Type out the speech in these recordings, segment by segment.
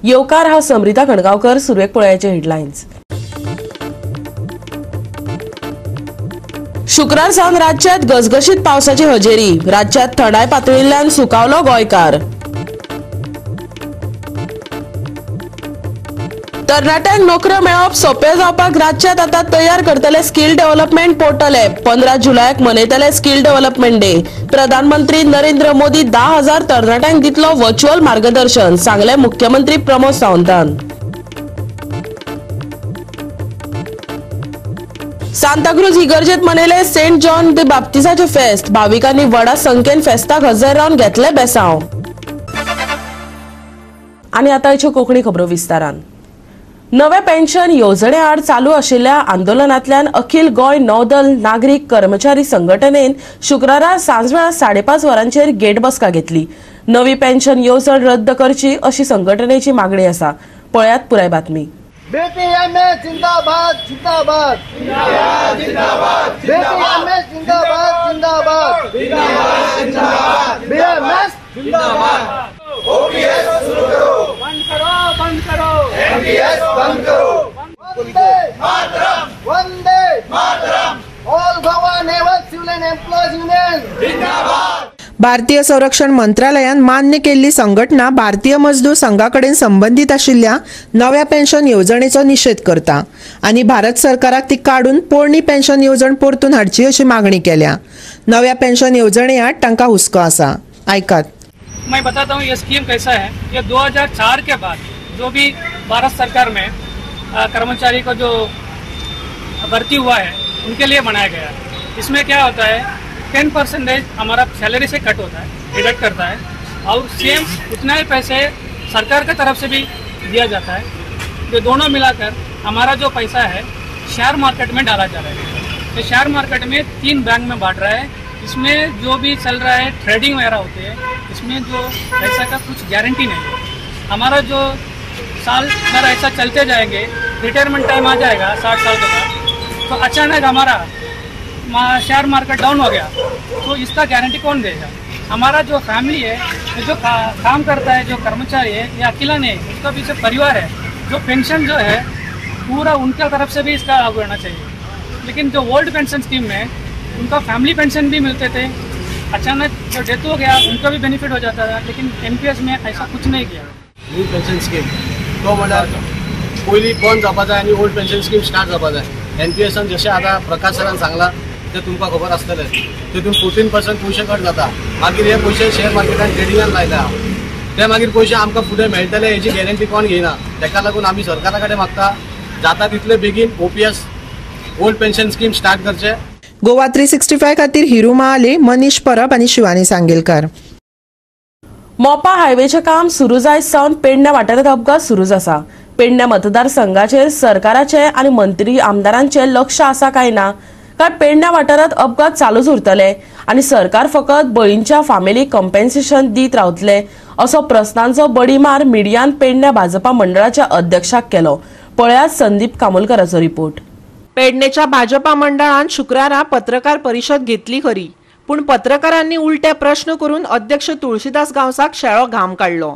येवकार हांव समृता खणगांवकर. सुरवेक पळयाचे हेडलायन्स. शुक्रार सावन राज्यात गसगशीत पावसाची हजेरी. राज्यात थंडाय पातळिल्ल्यान सुकावलो गोंयकार. तरणाट्यांक नोकऱ्यो मेळप सोंपें जावपाक राज्यात आतां तयार करतले स्किल डेव्हलपमेंट पोर्टल एप. 15 जुलयाक मनयतले स्किल डेव्हलपमेंट डे. प्रधानमंत्री नरेंद्र मोदी 10,000 तरणाट्यांक दितलो व्हर्च्युअल मार्गदर्शन, सांगले मुख्यमंत्री प्रमोद सावंतान. सांताक्रूज इगर्जेत मनयले सेंट जॉन the बाप्तिसाचे फेस्त. भाविकांनी व्हडा संख्येन फेस्ताक हजर रावन घेतले बेसांव. आनी आतां ह्यो कोंकणी खबरो विस्तारान. नवे पेन्शन येवजणे आड चालू आशिल्ल्या आंदोलनांतल्यान अखिल गोंय नौदल नागरीक कर्मचारी संघटनेन शुक्रारा सांजवेळा 5:30 वरांचेर गेट बसका घेतली. नवी पेन्शन येवजण रद्द करची अशी संघटनेची मागणी आसा. पळयात पुराय बातमी. बीटीएमए जिंदाबाद जिंदाबाद जिंदाबाद, बीटीएमए जिंदाबाद जिंदाबाद जिंदाबाद, बीएमएस जिंदाबाद. ओपीएस शुरू करो, बंद करो, बंद करो, एमपीएस बंद करो. Vande Mataram, Vande Mataram. All Goa naval civil and employees union जिंदाबाद. भारतीय संरक्षण मंत्रालयान मान्य केल्ली संघटना भारतीय मजदूर संघाकडेन संबंदीत आशिल्ल्या नव्या पेन्शन येवजणेचो निशेध करता आनी भारत सरकाराक ती काडून पोरणी पेन्शन येवजण परतून हाडची अशी मागणी केल्या. नव्या पेन्शन येवजणे आड तांकां हुस्को आसा. आयकात. मैं बताता हूँ ये स्कीम कैसा है. ये 2004 के बाद जो भी भारत सरकार में कर्मचारी को जो भर्ती हुआ है उनके लिए बनाया गया है. इसमें क्या होता है, 10% हमारा सैलरी से कट होता है, डिडक्ट करता है, और सेम उतना ही पैसे सरकार की तरफ से भी दिया जाता है. जो दोनों मिलाकर हमारा जो पैसा है शेयर मार्केट में डाला जा रहा है. तो शेयर मार्केट में 3 बैंक में बांट रहा है. इसमें जो भी चल रहा है ट्रेडिंग वगैरह होती है, इसमें जो पैसा का कुछ गारंटी नहीं है. हमारा जो साल भर ऐसा चलते जाएंगे, रिटायरमेंट टाइम आ जाएगा 60 साल के बाद, तो अचानक हमारा शेयर मार्केट डाउन हो गया तो इसका गारंटी कौन देगा. हमारा जो फैमिली है, जो काम करता है, जो कर्मचारी है, ये अकेला नहीं, उसका पीछे परिवार है. जो पेंशन जो है पूरा उनका तरफ से भी इसका लागू होना चाहिए. लेकिन जो ओल्ड पेंशन स्कीम में उनका फैमिली पेंशन भी मिलते थे, अचानक जो डेथ हो गया उनका भी बेनिफिट हो जाता था. लेकिन एनपीएस में ऐसा कुछ नहीं किया. न्यू पेंशन स्कीम तो म्हणल्यार पयलीं बंद जावपा जाय आनी ओल्ड पेंशन स्कीम स्टार्ट जावपा जाय. एनपीएसान जशें आतां प्रकाश सरान सांगलां तें तुमकां खबर आसतलें. तेतून 14% पयशे कट जाता. मागीर हे पयशे शेअर मार्केटान ट्रेडिंगान लायता, ते मागीर पयशे आमकां फुडें मेळटले हेजी गॅरंटी कोण घेयना. तेका लागून आमी सरकारा कडेन मागता जाता तितले बेगीन OPS old pension scheme start करचें. गोवा 365 खातीर हिरू महाले, मनीष परब आनी शिवानी सांगेलकार. मोपा हायवेचें काम सुरू जायत सावन पेडण्या वाठारांत अपघात सुरूच आसा. पेडण्या मतदारसंघाचेर सरकाराचें आनी मंत्री आमदारांचें लक्ष आसा काय ना, काय पेडण्या वाठारांत अपघात चालूच उरतले आनी सरकार फकत बळींच्या फामिलीक कंपेन्सेशन दीत रावतले असो प्रस्नांचो बडीमार मिडियान पेडण्या भाजपा मंडळाच्या अध्यक्षाक केलो. पळयात संदीप कामोलकराचो रिपोर्ट. पेडणेच्या भाजपा मंडळान शुक्रारा पत्रकार परिशद घेतली खरी, पूण पत्रकारांनी उलटे प्रश्न करून अध्यक्ष तुळशीदास गांवसाक शेळो घाम काडलो.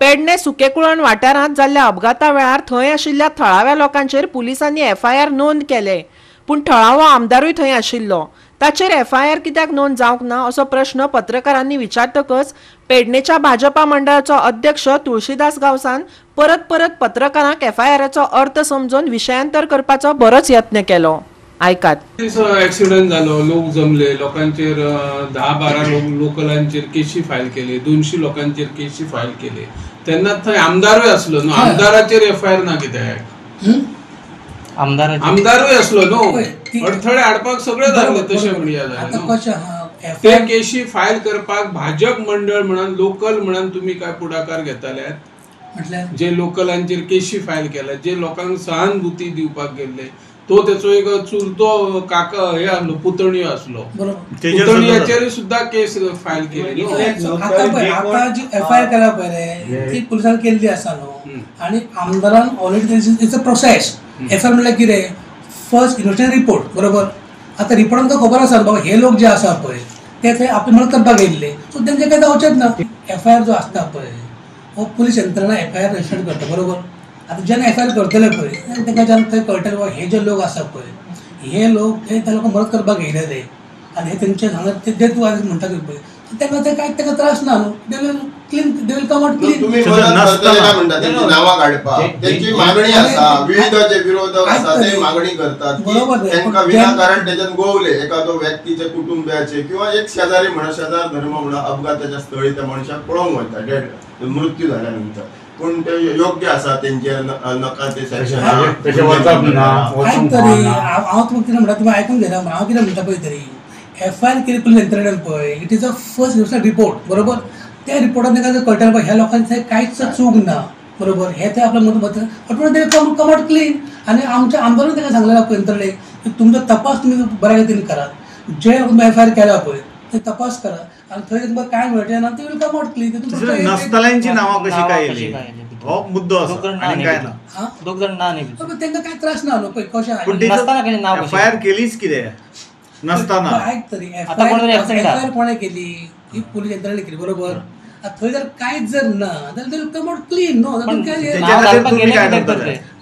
पेडणे सुकेकुळण वाठारांत जाल्ल्या अपघाता वेळार थंय आशिल्ल्या थळाव्या लोकांचेर पुलिसांनी एफआयआर नोंद केले, पूण थळावो आमदारूय थंय आशिल्लो, ताचेर एफआयआर कित्याक नोंद जावंक ना असो प्रश्न पत्रकारांनी विचारतकच पेडणेच्या भाजपा मंडळाचो अध्यक्ष तुळशीदास गांवसान परत परत पत्रकारांक एफआयआराचो अर्थ समजून विशयांतर करपाचो बरोच यत्न केलो. आयकात. एक्सिडंट जालो, लोक जमले, लोकांचेर 10-12 लोकलांचेर केशी फायल केली, 200 लोकांचेर केशी फायल केली. तेन्ना थंय आमदारूय आसलो न्हू, आमदाराचेर एफआयआर ना कित्याक? आमदारूय आसलो न्हू, अडथळे हाडपाक सगळे जाल्ले तशें म्हणया जालें. ते केशी फायल करपाक भाजप मंडळ म्हणून लोकल म्हणून तुमी काय पुढाकार घेताले? जे लोकलांचेर केशी फायल केल्या, जे लोकांक सहानुभूती दिवपाक गेल्ले, तो तेचो एक चुलतो काका हे आसलो, पुतणयो आसलो, पुतणयाचेर सुद्धा केस फायल केली. आता जी एफआयआर केला पळय ती पुलिसान केल्ली आसा न्हू, आनी आमदारान already it's a process. FIR म्हणल्यार कितें, फर्स्ट इन्व्हेस्टिगेशन रिपोर्ट, बरोबर. आतां रिपोर्ट आमकां खबर आसा बाबा हे लोक जे आसा पळय ते थंय आपली मदत करपाक येयल्ले, सो तेंचे काय जावचेंच ना. एफआयआर जो आसता पळय हो पुलीस यंत्रणा एफ I R register करता बरोबर. आतां जेन्ना एफ I R करतले पळय तेंकां जेन्ना थंय कळटलें बाबा हे जे लोक आसा पळय हे लोक हे त्या लोकांक मदत करपाक येयले ते आनी हे तेंचे हांगा ते तूं आयज म्हणटा पळय तेंकां ते कांय तेंकां त्रास ना न्हू, they will clean, they will come out clean. तुमी मदत करतले काय म्हणटा तेंची नांवां काडपाक, तेंची मागणी आसा, विविध जे विरोधक आसा ते मागणी करतात की तेंकां विनाकारण तेच्यान गोवले एखादो व्यक्तीचे कुटुंबियाचे किंवा एक शेजारी म्हणा शेजार धर्म म्हणा अपघाताच्या स्थळी त्या मनशाक पळोवंक वयता डेड मृत्यू जाल्या नंतर, पूण ते योग्य आसा तेंचेर नाका ते सेक्शन. तरी हांव तुमकां कितें म्हणटा तुमी आयकून घेता, हांव कितें म्हणटा पळय तरी एफ I R केली पुलीस यंत्रणेन पळय it is a first initial report बरोबर. त्या रिपोर्टान तांकां कळटलें ह्या लोकांचे कांयच चूक ना बरोबर, हे ते आपल्या मत ऑटोमॅटिक कम आउट क्लीन. आनी आमच्या आमदारान तांकां सांगलें पळय यंत्रणेक की तुमचो तपास तुमी बऱ्या रितीन करात, जे तुमी एफ I R केला पळय ते तपास करा आनी थंय तुमकां काय मेळचें ना ते will come out clean. नासतल्यांची नांवां कशी काय येयली हो मुद्दो आसा आनी काय ना, दोग जाण ना न्ही तांकां काय त्रास ना न्हू पळय कशें एफ I R केलीच कितें नसताना. आयक तरी एफ I R कोणें केली ही पुलीस यंत्रणेन केली बरोबर. थंय जर कांयच जर ना जाल्यार कम आउट क्लीन न्हू.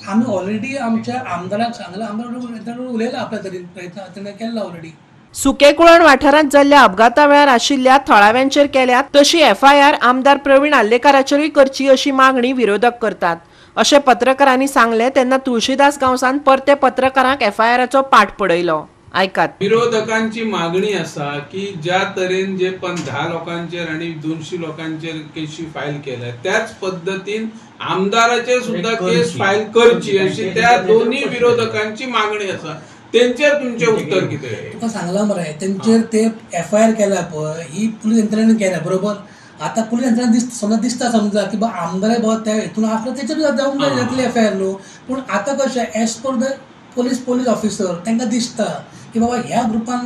आमी ऑलरेडी आमच्या आमदाराक सांगलां, आमदार यंत्रणा उलयला आपल्या तरेन प्रयत्न तेणें केल्लो ऑलरेडी. सुकेकुळण वाठारांत जाल्ल्या अपघाता वेळार आशिल्ल्या थळाव्यांचेर केल्या तशी एफ I R आमदार प्रवीण आर्लेकाराचेरूय करची अशी मागणी विरोधक करतात अशें पत्रकारांनी सांगलें. तेन्ना तुळशीदास गांवसान परते पत्रकारांक एफ I आराचो पाठ पडयलो. आयकात. विरोधकांची मागणी आसा की ज्या तरेन जे पण 10 लोकांचेर आनी 200 लोकांचेर केशी फायल केल्या त्याच पद्दतीन आमदाराचेर सुद्धा केस फायल करची अशी त्या दोन्ही विरोधकांची मागणी आसा. तेंचेर तुमचें उत्तर कितें? तुका सांगलां मरे तेंचेर ते एफ I R केल्या पळय ही पुलीस यंत्रणेन केल्या बरोबर. आतां पुलीस यंत्रणा समजा दिसता समजा की बाबा आमदार बाबा त्या हितून आसलो तेचेर जावंक जाय जातली एफ I R न्हू. पूण आतां कशें as per the police officer तांकां दिसता की बाबा ह्या ग्रुपान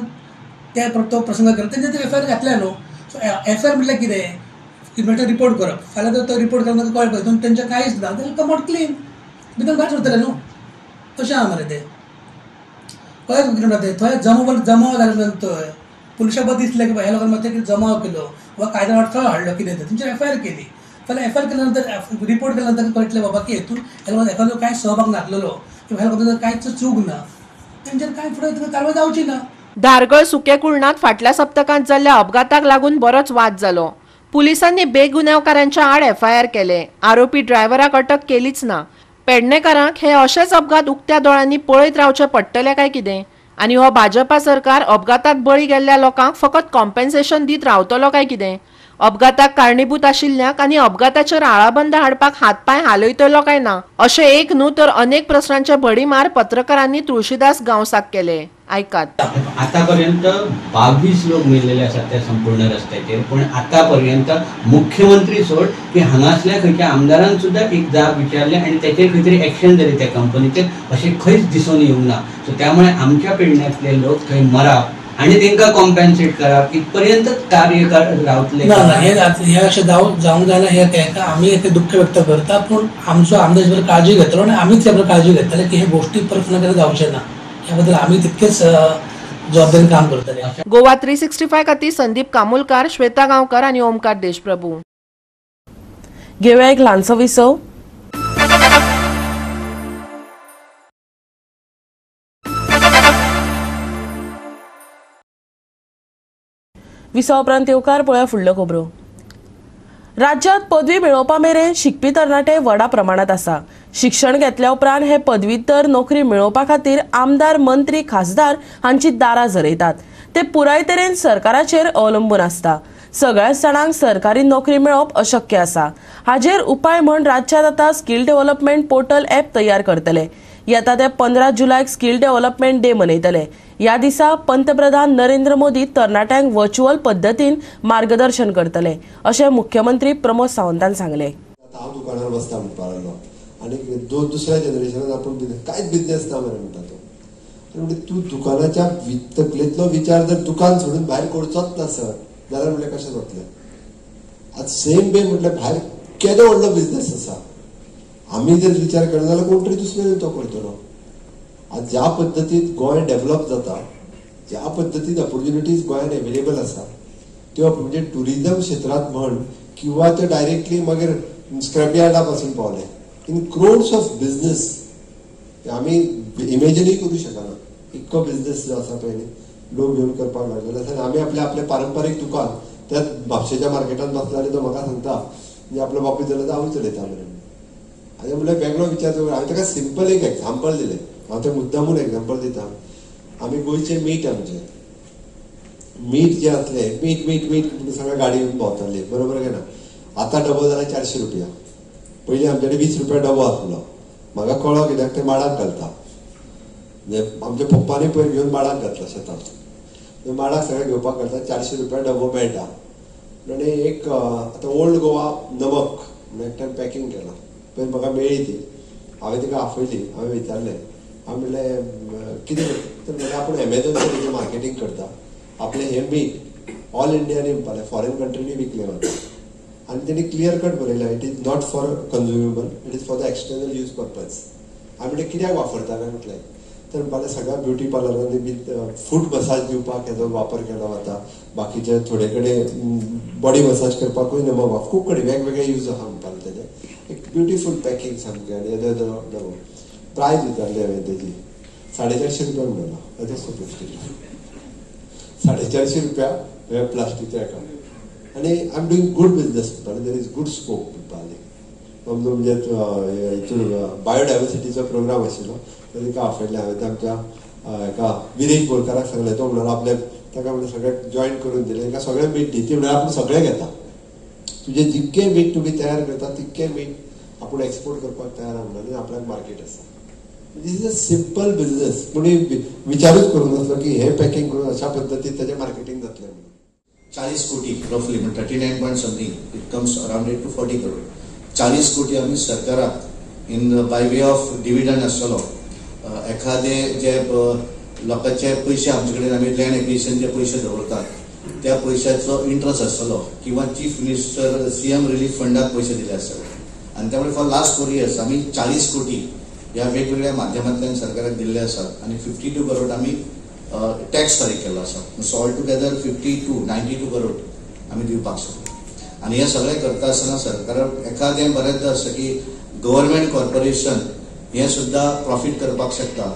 ते तो प्रसंग केलो तेंचे ते एफ I R घातल्या न्हू. सो एफ I R म्हटल्यार कितें इमिडिएट रिपोर्ट करप, फाल्यां जर तो रिपोर्ट केलो कळटा हितून तेंचें कांयच ना जाल्यार कम आउट क्लीन भितर भायर सरतलें न्हू. तशें आहा मरे तें कळ्ळें कितें म्हणटा तें. थंय जमाव जाल्या नंतर पुलिसांक बरें दिसलें की ह्या लोकांनी मातशें कितें जमाव केलो वा कायद्या अडथळो हाडलो कितें तें तेंचेर एफ I R केली. फाल्यां एफ I R केल्या नंतर रिपोर्ट केल्या नंतर कळटलें बाबा की हितून ह्या लोकांक एखादो कांय सहभाग नासलेलो किंवा ह्या लोकांचो कांयच चूक ना तेंचेर कांय फुडें कारवाय जावची ना. धारगळ सुकेकुळणांत फाटल्या सप्तकांत जाल्ल्या अपघाताक लागून बरोच वाद जालो. पुलिसांनी बेगुन्यावकारांच्या आड एफ I R केले. आरोपी ड्रायव्हराक अटक केलीच ना. पेडणेकारांक हे अशेच अपघात उक्त्या दोळ्यांनी पळयत रावचे पडटले काय कितें? आनी हो भाजपा सरकार अपघातात बळी गेल्ल्या लोकांक फकत कॉम्पेन्सेशन दीत रावतलो काय कितें? अपघाताक कारणीभूत आशिल्ल्यांक आनी अपघाताचेर आळाबंद हाडपाक हातपांय हालयतलो काय ना अशें एक न्हू तर अनेक प्रश्नांचे भडीमार पत्रकारांनी तुळशीदास गांवसाक केले. आयकात. आतापर्यंत 22 लोक मेल्लेले आसात त्या संपूर्ण रस्त्याचेर, पण आतापर्यंत मुख्यमंत्री सोड की हांगासल्या खंयच्या आमदारान सुद्दां एक जाप विचारले आनी तेचेर खंय तरी एक्शन जाली त्या कंपनीचेर अशें खंयच दिसून येवंक ना. सो त्यामुळे आमच्या पेडण्यांतले लोक थंय मरप आनी तेंकां कॉम्पेन्सेट करप इतपर्यंत कार्य रावतले ना. हे अशें जावंक जायना हे आमी एक दुख्ख व्यक्त करता, पूण आमचो आमदार काळजी घेतलो आनी आमीच ह्या काळजी घेतले की हे गोष्टी परत केन्ना जावचे ना ह्या बद्दल आमी तितकेच जबाबदारीन काम करतले. गोवा 365 खातीर संदीप कामुलकार, श्वेता गांवकर आनी ओमकार देशप्रभू. घेवया एक ल्हानसो विसव. विसवा उपरांत येवकार पळया फुडल्यो खबरो. राज्यांत पदवी मेळोवपा मेरेन शिकपी तरणाटे व्हडा प्रमाणांत आसा. शिक्षण घेतल्या उपरांत हे पदव्युत्तर नोकरी मेळोवपा खातीर आमदार, मंत्री, खासदार हांची दारां झरयतात. ते पुराय तरेन सरकाराचेर अवलंबून आसता. सगळ्याच जाणांक सरकारी नोकरी मेळोवप अशक्य आसा. हाजेर उपाय म्हूण राज्यांत आतां स्कील डेव्हलपमेंट पोर्टल ॲप तयार करतले. येता ते 15 जुलयाक स्कील डेव्हलपमेंट डे मनयतले. ह्या दिसा पंतप्रधान नरेंद्र मोदी तरणाट्यांक व्हर्च्युअल पद्दतीन मार्गदर्शन करतले अशें मुख्यमंत्री प्रमोद सावंतान सांगलें. हांव दुकानार बसता म्हणपाक लागलो आनी दुसऱ्या जनरेशनान आपूण कांयच बिजनेस ना मरे म्हणटा तो. आनी म्हणजे तूं दुकानाच्या तकलेंतलो विचार जर दुकान सोडून भायर करचोच ना सर जाल्यार म्हणल्यार कशें जातलें? आज सेम वे म्हटल्यार भायर केदो व्हडलो बिजनेस आसा, आमी जर विचार करना जाल्यार कोण तरी दुसरो तो करतलो. आज ज्या पद्दतीन गोंय डेव्हलप जाता, ज्या पद्दतीन ऑपॉर्च्युनिटीज गोंयांत एवेलेबल आसा त्यो म्हणजे ट्युरिजम क्षेत्रांत म्हण किंवा ते डायरेक्टली मागीर स्क्रॅप यार्डा पासून पावले. इन क्रोड्स ऑफ बिझनेस आमी इमेजिनूय करूं शकना इतको बिझनेस जो आसा पळय लोक घेवन करपाक लागलेले आसा. आनी आमी आपलें आपलें पारंपारीक दुकान त्याच म्हापशेच्या मार्केटान बसला आनी तो म्हाका सांगता म्हणजे आपलो बापूय चलयता हांवूय चलयता मरे. आनी म्हणल्यार वेगळो विचार करून हांवें ताका सिंपल एक एग्जाम्पल दिलें. हांव तें मुद्दामून एग्जाम्पल दिता. आमी गोंयचें मीठ, आमचें मीठ जें आसलें मीठ मीठ मीठ सगळ्या गाडी घेवन भोंवताली, बरोबर काय ना? आतां डबो जाला 400 रुपया. पयलीं आमचे कडेन 20 रुपया डबो आसलो. म्हाका कळ्ळो कित्याक ते माडाक घालता, म्हणजे आमच्या पप्पांनी पयर घेवन माडाक घातला शेतांत, माडाक सगळें घेवपाक घालता, 400 रुपया डबो मेळटा. आनी एक आतां ओल्ड गोवा नमक म्हणून एकट्यान पॅकींग केलां, पयर म्हाका मेळ्ळी ती. हांवें तिका आफयली, हांवें विचारलें, हांवें म्हणलें कितें तर म्हणलें आपूण एमेझॉनाचेर तेजें मार्केटींग करता, आपलें हें मीठ ऑल इंडियानी म्हणपालें, फॉरेन कंट्रीनी विकलें वता. आनी तेणी क्लियर कट बरयलां, it is not for consumable, it is for the external use purpose. हांवें म्हणलें कित्याक वापरता काय म्हटलें, तर म्हणपालें सगळ्या ब्युटी पार्लरांनी बी फूट मसाज दिवपाक हेजो वापर केलो वता, बाकीचे थोडे कडेन बॉडी मसाज करपाकूय नमक, खूब कडेन वेगवेगळे यूज आसा म्हणपालें तेजें. एक ब्युटिफूल पॅकींग सामकें. आनी येदो येदो डबो प्रायज विचारली हांवें तेजी, 450 रुपया म्हणलो. येदोसो प्लास्टीक 450 रुपया हे प्लास्टीकच्या एका. आनी I am doing good business म्हणटालें, there is good scope म्हणपालें. आमचो म्हणजे हितून बायोडायवर्सिटीचो प्रोग्राम आशिल्लो, तो तिका आफयलें हांवें. आमच्या एका विरेश बोरकाराक सांगलें, तो म्हणलो आपल्या ताका म्हणलें सगळें जॉयन करून दिलें, ताका सगळें मीठ दी. ती म्हणल्यार आपूण सगळें घेता, तुजें जितकें मीठ तुमी तयार करता तितकें मीठ आपूण एक्सपोर्ट करपाक तयार आहा म्हणून आपल्याक मार्केट आसा. This is a simple business. कोणी विचारूच करूंक नासलो की हे पॅकिंग करून अशा पद्दतीन ताजें मार्केटींग जातलें म्हणून. 40 कोटी रफली, म्हणजे 39 point something, it comes around 8 to 40 crore. 40 कोटी आमी सरकाराक in by way of dividend आसतलो, एखादे जे लोकांचे पयशे आमचे कडेन आमी लँड एक्विजिशनचे पयशे दवरतात त्या पयशाचो इंट्रस्ट आसतलो, किंवा चीफ मिनिस्टर CM relief फंडाक पयशे दिले आसतले. आनी त्यामुळे फॉर लास्ट 4 इयर्स आमी 40 कोटी ह्या वेगवेगळ्या माध्यमांतल्यान सरकाराक दिल्ले आसात आनी 52 करोड आमी टॅक्स फारीक केल्लो आसा. सो ऑल टुगेदर 92 करोड आमी दिवपाक शकता. आनी हें सगळें करता आसतना सरकाराक एखादें बरेंचदा आसता की गव्हर्मेंट कॉर्पोरेशन हें सुद्दां प्रॉफीट करपाक शकता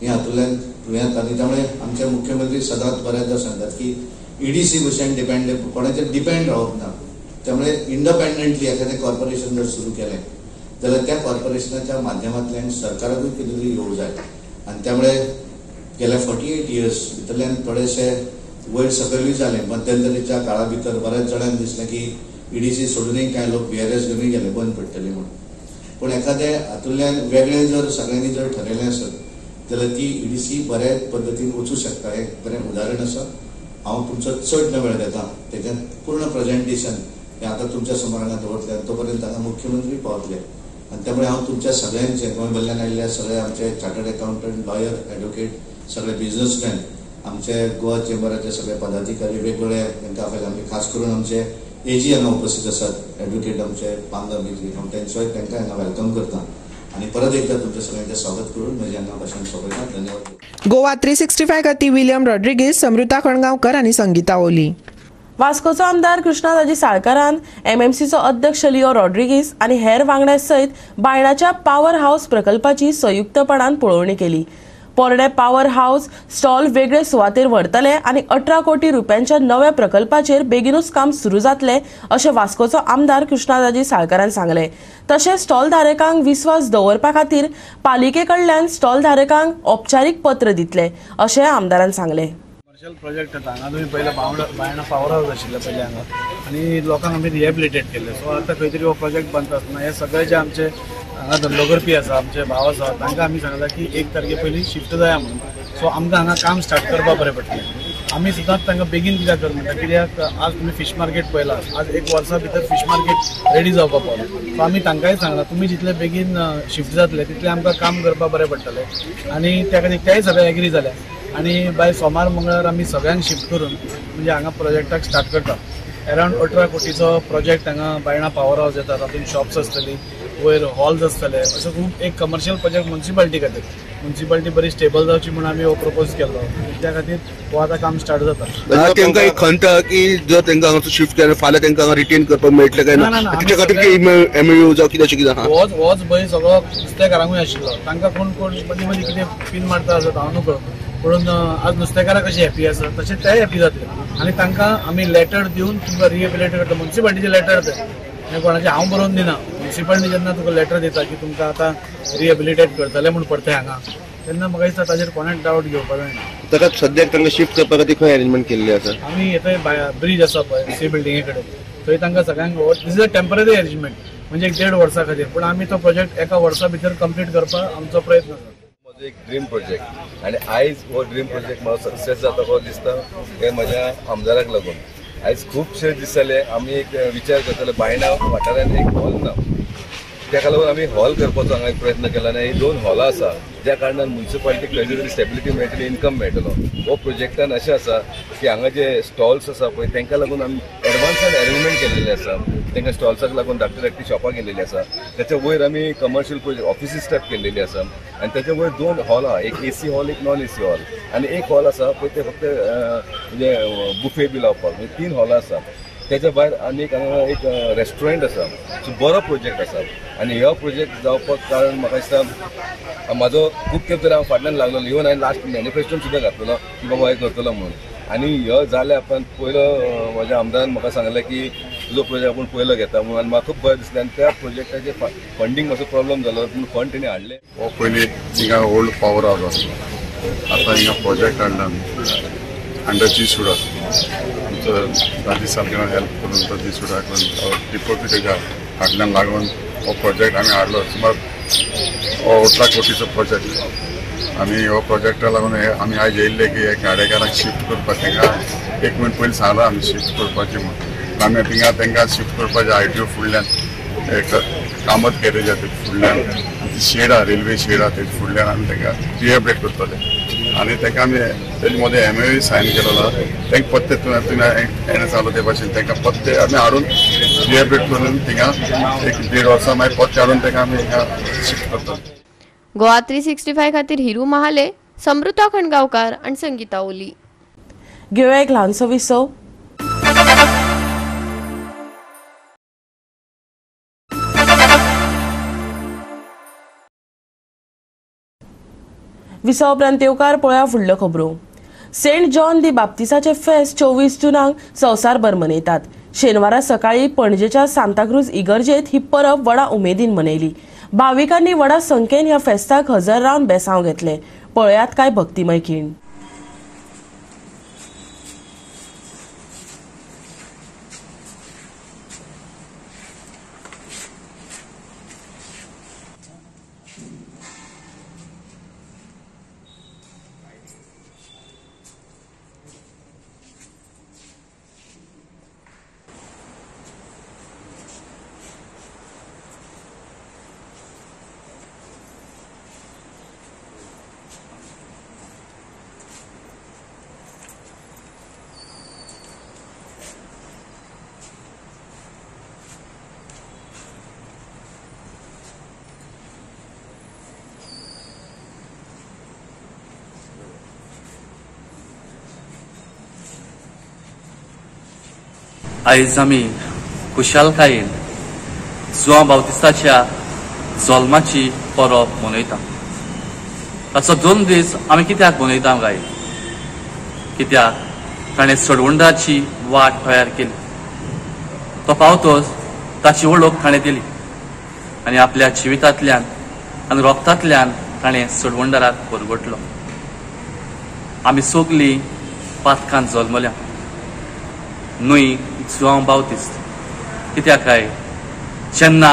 हें हातूंतल्यान हें. आनी त्यामुळे आमचे मुख्यमंत्री सदांच बऱ्याचदा सांगतात की ईडीसी भशेन डिपेंड कोणाचेर डिपेंड रावप ना, त्यामुळे इंडिपेंडंटली एखादें कॉर्पोरेशन जर सुरू केलें जाल्यार त्या कॉर्पोरेशनाच्या माध्यमांतल्यान सरकाराकूय कितें तरी येवंक जाय. आनी त्यामुळे गेल्या 48 इयर्स भितरल्यान थोडेशे वयर सकयलूय जालें. मध्यंतरीच्या काळा भितर बऱ्याच जाणांक दिसलें की ईडीसी सोडूनय कांय लोक VRS घेवनूय गेले, बंद पडटली म्हणून. पूण एखादें हातूंतल्यान वेगळें जर सगळ्यांनी जर ठरयलें आसत जाल्यार ती ईडीसी बऱ्या पद्दतीन वचूं शकता. हें बरें उदाहरण आसा. हांव तुमचो चड न वेळ घेता, तेजें पूर्ण प्रेजेंटेशन हें आतां तुमच्या समोर हांगा दवरतलें आनी तो पर्यंत हांगा मुख्यमंत्री पावतले. आनी त्यामुळे हांव तुमच्या सगळ्यांचे गोंय भरल्यान आयिल्ल्या सगळे आमचे चार्टर्ड अकाउंटंट, लॉयर, एडवोकेट, सगळे बिझनेसमॅन, आमचे गोवा चेंबराचे सगळे पदाधिकारी वेगवेगळे तांकां आपयला. आमी खास करून आमचे एजी हांगा उपस्थित आसात, एडवोकेट आमचे पांगा बिजी, हांव तांचोय तांकां हांगा welcome करता आनी परत एकदा तुमच्या सगळ्यांचें स्वागत करून म्हजें हांगा भाशण सोंपयता. धन्यवाद. गोवा 365 खातीर विलियम रॉड्रिगीज, समृता खणगांवकर आनी संगीता ओली. वास्कोचो आमदार कृष्णादाजी साळकारान एमएमसीचो अध्यक्ष लिओ रॉड्रिगीस आनी हेर वांगड्यां सयत बायणाच्या पावर हावस प्रकल्पाची संयुक्तपणान पळोवणी केली. पोरणे पावर हावस स्टॉल वेगळे सुवातेर व्हरतले आनी 18 कोटी रुपयांच्या नव्या प्रकल्पाचेर बेगीनूच काम सुरू जातले अशें वास्कोचो आमदार कृष्णादाजी साळकारान सांगलें. तशेंच स्टॉल धारकांक विस्वास दवरपा खातीर पालिके कडल्यान स्टॉल धारकांक औपचारीक पत्र दितले अशें आमदारान सांगलें. कमर्शियल प्रोजेक्ट आतां हांगा तुमी पयलें बायणा पावर हावस आशिल्लें पयलें हांगा आनी लोकांक आमी रिहेबिलिटेट केल्लें. सो आतां खंय तरी हो प्रोजेक्ट बांदता आसतना हे सगळे जे आमचे हांगा धंदो करपी आसा, आमचे भाव आसा, तांकां आमी सांगलां की 1 तारखे पयलीं शिफ्ट जाया म्हणून. सो आमकां हांगा काम स्टार्ट करपाक बरें पडटलें. आमी सुद्दां तांकां बेगीन कित्याक कर म्हणटा, कित्याक आज तुमी फिश मार्केट पळयला, आज 1 वर्सा भितर फिश मार्केट रेडी जावपाक पावलें. सो आमी तांकांय सांगलां तुमी जितले बेगीन शिफ्ट जातले तितलें आमकां काम करपाक बरें पडटलें आनी त्या खातीर तेय सगळे एग्री जाले. आनी बाय सोमार मंगळार आमी सगळ्यांक शिफ्ट करून म्हणजे हांगा प्रोजेक्टाक स्टार्ट करता. अरावंड 18 कोटीचो प्रोजेक्ट हांगा बायणा पावर हावस येता, तातूंत शॉप्स आसतली, वयर हॉल्स आसतले, असो खूब एक कमर्शियल प्रोजेक्ट म्युनिसिपालिटी खातीर, म्युनिसिपालिटी बरी स्टेबल जावची म्हणून आमी हो प्रपोज केल्लो, त्या खातीर हो आतां काम स्टार्ट जाता. तांकां एक खंत की जर तांकां हांगा शिफ्ट केल्यार फाल्यां तांकां हांगा रिटेन करपाक मेळटलें काय ना, तेच्या खातीर एमओयू जावं कितें अशें कितें आहा. होच भंय सगळो नुस्तेकारांकूय आशिल्लो, तांकां कोण कोण मदीं मदीं कितें पीन मारता आसत हांव न्हू कळो, पूण आज नुस्तेकारां कशी हॅपी आसा तशें तेय हॅपी जातले आनी तांकां आमी लेटर दिवन तुमकां रिहेबिलिटेट करता. म्युनिसिपालिटीचें लेटर तें, कोणाचें हांव बरोवन दिना, म्युनिसिपालिटी जेन्ना तुका लेटर दिता की तुमकां आतां रिहेबिलिटेट करतले म्हूण परते हांगा, तेन्ना म्हाका दिसता ताजेर कोणाक डावट घेवपाक जायना. ताका सद्याक तांकां शिफ्ट करपा खातीर खंय अरेंजमेंट केल्ली आसा? आमी थंय ब्रीज आसा पळय सी बिल्डिंगे कडेन, थंय तांकां सगळ्यांक this is a temporary arrangement, म्हणजे एक 1.5 वर्सां खातीर, पूण आमी तो प्रोजेक्ट 1 वर्सा भितर कंप्लीट करपाक आमचो प्रयत्न आसा. म्हजो एक ड्रीम प्रोजेक्ट आनी आयज हो ड्रीम प्रोजेक्ट म्हाका सक्सेस जाता कसो दिसता हें म्हज्या आमदाराक लागून. आयज खुबशे दीस जाले आमी एक विचार करताले बायणा वाठारांत एक हॉल ना, ताका लागून आमी हॉल करपाचो हांगा एक प्रयत्न केला आनी ही 2 हॉलां आसा ज्या कारणान म्युनिसिपालिटीक खंय तरी स्टेबिलिटी मेळटली, इन्कम मेळटलो. हो प्रोजेक्टान अशें आसा की हांगा जे स्टॉल्स आसा पळय तांकां लागून आमी एडवान्सान अरेंजमेंट केलेले आसा, तांकां स्टॉल्साक लागून धाकटी धाकटी शॉपां केलेली आसा, त्याच्या वयर आमी कमर्शियल प्रोजेक्ट ऑफिसीस टायप केलेली आसा आनी त्याच्या वयर 2 हॉल आहा, एक एसी हॉल, एक नॉन एसी हॉल आनी एक हॉल आसा पळय ते फक्त म्हणजे बुफे बी लावपाक, म्हणजे 3 हॉलां आसा. त्याच्या भायर आनी एक हांगा एक रेस्टॉरंट आसा. सो बरो प्रोजेक्ट आसा आनी हो प्रोजेक्ट जावपाक कारण म्हाका दिसता म्हाजो खूब तेंप तरी हांव फाटल्यान लागलेलो, इवन हांवें लास्ट मॅनिफेस्टोन सुद्दां घातलेलो की बाबा हें करतलो म्हणून. आनी हो जालें आपण पयलो म्हज्या आमदारान म्हाका सांगलें की तुजो प्रोजेक्ट आपूण पयलो घेता म्हणून आनी म्हाका खूब बरें दिसलें आनी त्या प्रोजेक्टाचे फंडींग मातसो प्रॉब्लम जालो पूण फंड तेणी हाडले. हो पयलीं हिंगा ओल्ड पावर हावस आसलो, आतां हिंगा प्रोजेक्ट हाडला आमी अंडर जी सुडा, आमचो दादी सारकें हेल्प करून तो जी सुडा करून डिपोजिट फाटल्यान लागून हो प्रोजेक्ट आमी हाडलो. सुमार 18 कोटीचो प्रोजेक्ट आनी हो प्रोजेक्टा लागून आमी आयज येयल्ले की गाडेकारांक शिफ्ट करपाक तांकां 1 म्हयनो पयलीं सांगलां आमी शिफ्ट करपाचें म्हणून, आमी थिंगा तांकां शिफ्ट करपाचें आयटीओ फुडल्यान एक कामत गॅरेज आहा तेजे फुडल्यान शेड आहा, रेल्वे शेड आहा तेजे फुडल्यान आमी तांकां रिहेबिलिटेट करतले आनी तांकां आमी तेजे मदें एमओयू सायन केलेलो आहा. तांकां पत्ते तुमी हेणें सांगलो ते भाशेन तांकां पत्ते आमी हाडून रिहेबिलिटेट करून थिंगा 1-1.5 वर्सां मागीर पत्ते हाडून तांकां आमी हिंगा शिफ्ट करतले. गोवा 365 खातीर हिरू महाले, समृता खणगांवकार आनी संगीता ओली. घेवया एक ल्हानसो विसव. विसव उपरांत येवकार पळया फुडल्यो खबरो. सेंट जॉन दी बाप्तिसाचे फेस्त 24 जूनाक संवसारभर मनयतात. शेनवारा सकाळी पणजेच्या सांताक्रूज इगर्जेत ही परब व्हडा उमेदीन मनयली. भाविकांनी व्हडा संख्येन ह्या फेस्ताक हजर रावन बेसांव घेतले. पळयात काय भक्तिमय खीण. आयज आमी खुशालकायेन जुआंव बाप्तिस्ताच्या जल्माची परब मनयता. ताचो 2 दीस आमी कित्याक मनयता काय? कित्याक ताणें सोडवंडाची वाट तयार केली. तो पावतोच ताची वळख ताणें दिली आनी आपल्या जिवितांतल्यान आनी रोगतांतल्यान ताणें सोडवंडाराक परगटलो. आमी सगलीं पातकान जल्मल्या न्हय जुआंव बाप्तिस्त. कित्याक काय जेन्ना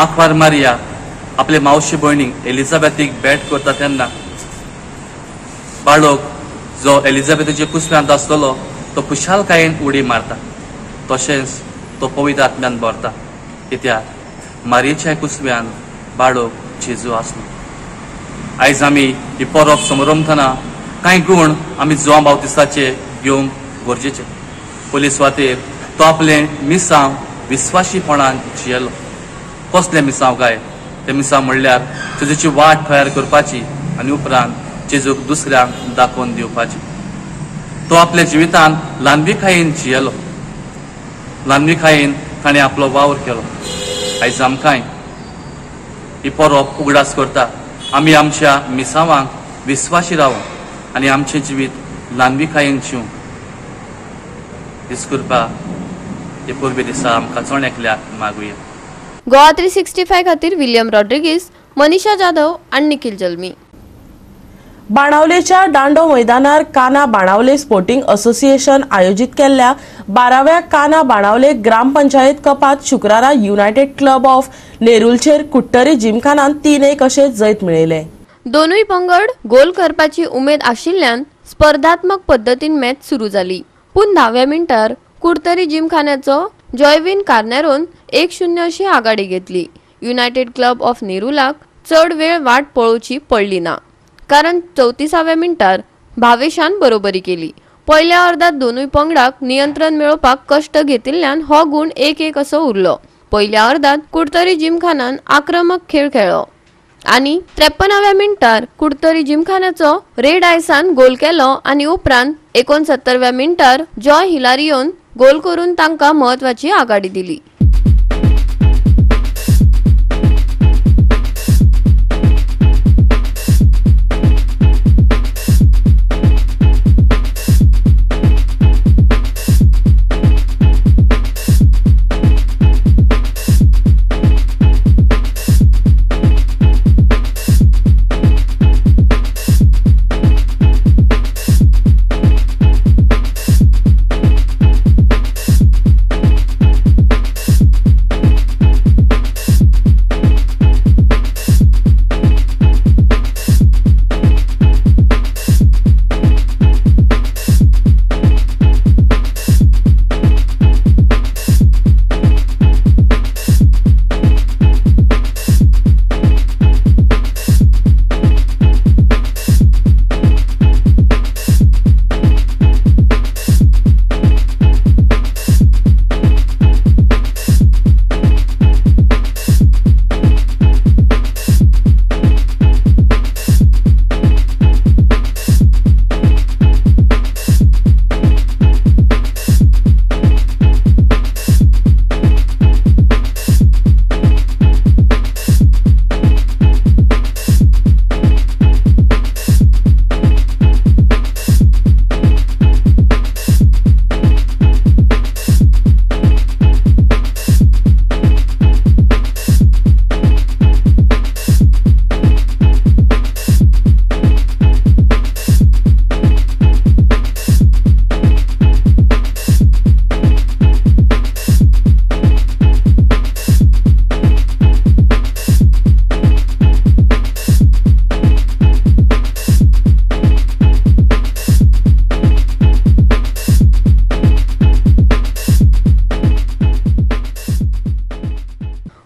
आंकवार मारिया आपले मावशे भयणीक एलिझाबेथीक भेट करता तेन्ना बाळक जो एलिझाबेथीच्या कुसव्यांत आसतलो तो खुशालकायेन उडी मारता, तशेंच तो पवित्र आत्म्यान भरता. कित्याक मारयेच्या कुसव्यान बाळक जेजू आसलो. आयज आमी ही परब समरंभतना कांय गूण आमी जुआंव बाप्तिस्ताचे घेवंक गरजेचे. पयले सुवातेर तो आपलें मिसांव विस्वाशीपणान जियेलो. कसलें मिसांव काय? तें मिसांव म्हणल्यार जेजूची वाट तयार करपाची आनी उपरांत जेजूक दुसऱ्यांक दाखोवन दिवपाची. तो आपल्या जिवितांत ल्हानविकायेन जियेलो, ल्हानविकायेन ताणें आपलो वावर केलो. आयज आमकांय ही परब उगडास करता. आमी आमच्या मिसांवांक विस्वाशी रावूंक आनी आमचें जिवीत ल्हानविकायेन जिवंक. कृपा हे परबे दिसा आमकां चण एकल्याक मागुया. गोवा 365 खातीर विलियम रॉड्रिगीस, मनीषा जाधव आनी निखिल जल्मी. बाणावलेच्या दांडो मैदानार काना बाणावले स्पोर्टिंग असोसिएशन आयोजीत केल्ल्या 12व्या काना बाणावले ग्रामपंचायत कपात शुक्रारा युनायटेड क्लब ऑफ नेरूलचेर कुट्टरी जिमखानान 3-1 अशें जैत मेळयलें. दोनूय पंगड गोल करपाची उमेद आशिल्ल्यान स्पर्धात्मक पद्दतीन मॅच सुरू जाली. पूण 10व्या मिनटार कुडतरी जिमखान्याचो जॉयविन कार्नेरोन 1-0 अशी आघाडी घेतली. युनायटेड क्लब ऑफ नेरूलाक चड वेळ वाट पळोवची पडली ना, कारण 34व्या मिनटार भावेशान बरोबरी केली. पयल्या अर्दात दोनूय पंगडाक नियंत्रण मेळोवपाक कश्ट घेतिल्ल्यान हो गूण 1-1 असो उरलो. पयल्या अर्दात कुडतरी जिमखानान आक्रमक खेळ खेळ्ळो आनी 53व्या मिनटार कुडतरी जिमखान्याचो रेड आयसान गोल केलो आनी उपरांत 69व्या मिनटार जॉय हिलारियोन गोल करून तांकां म्हत्वाची आघाडी दिली.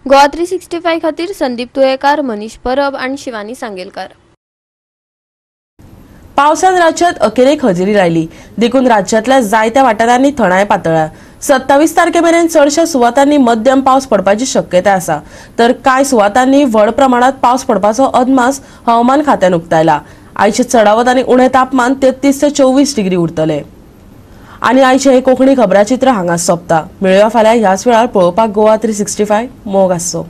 गोवा 365 खातीर संदीप तुयेकार, मनीष परब आनी शिवानी सांगेलकार. पावसान राज्यात अखेरेक हजेरी लायली देखून राज्यातल्या जायत्या वाठारांनी थंडाय पातळ्ळ्या. 27 तारखे मेरेन चडशा सुवातांनी मध्यम पावस पडपाची शक्यता आसा, तर कांय सुवातांनी व्हड प्रमाणात पावस पडपाचो अदमास हवामान खात्यान उक्तायला. आयचे चडावत आनी उणें तापमान 33 ते 24 डिग्री उरतले. आनी आयचें हें कोंकणी खबराचित्र हांगा सोंपता. मेळुया फाल्यां ह्याच वेळार पळोवपाक गोवा 365. मोग आसचो.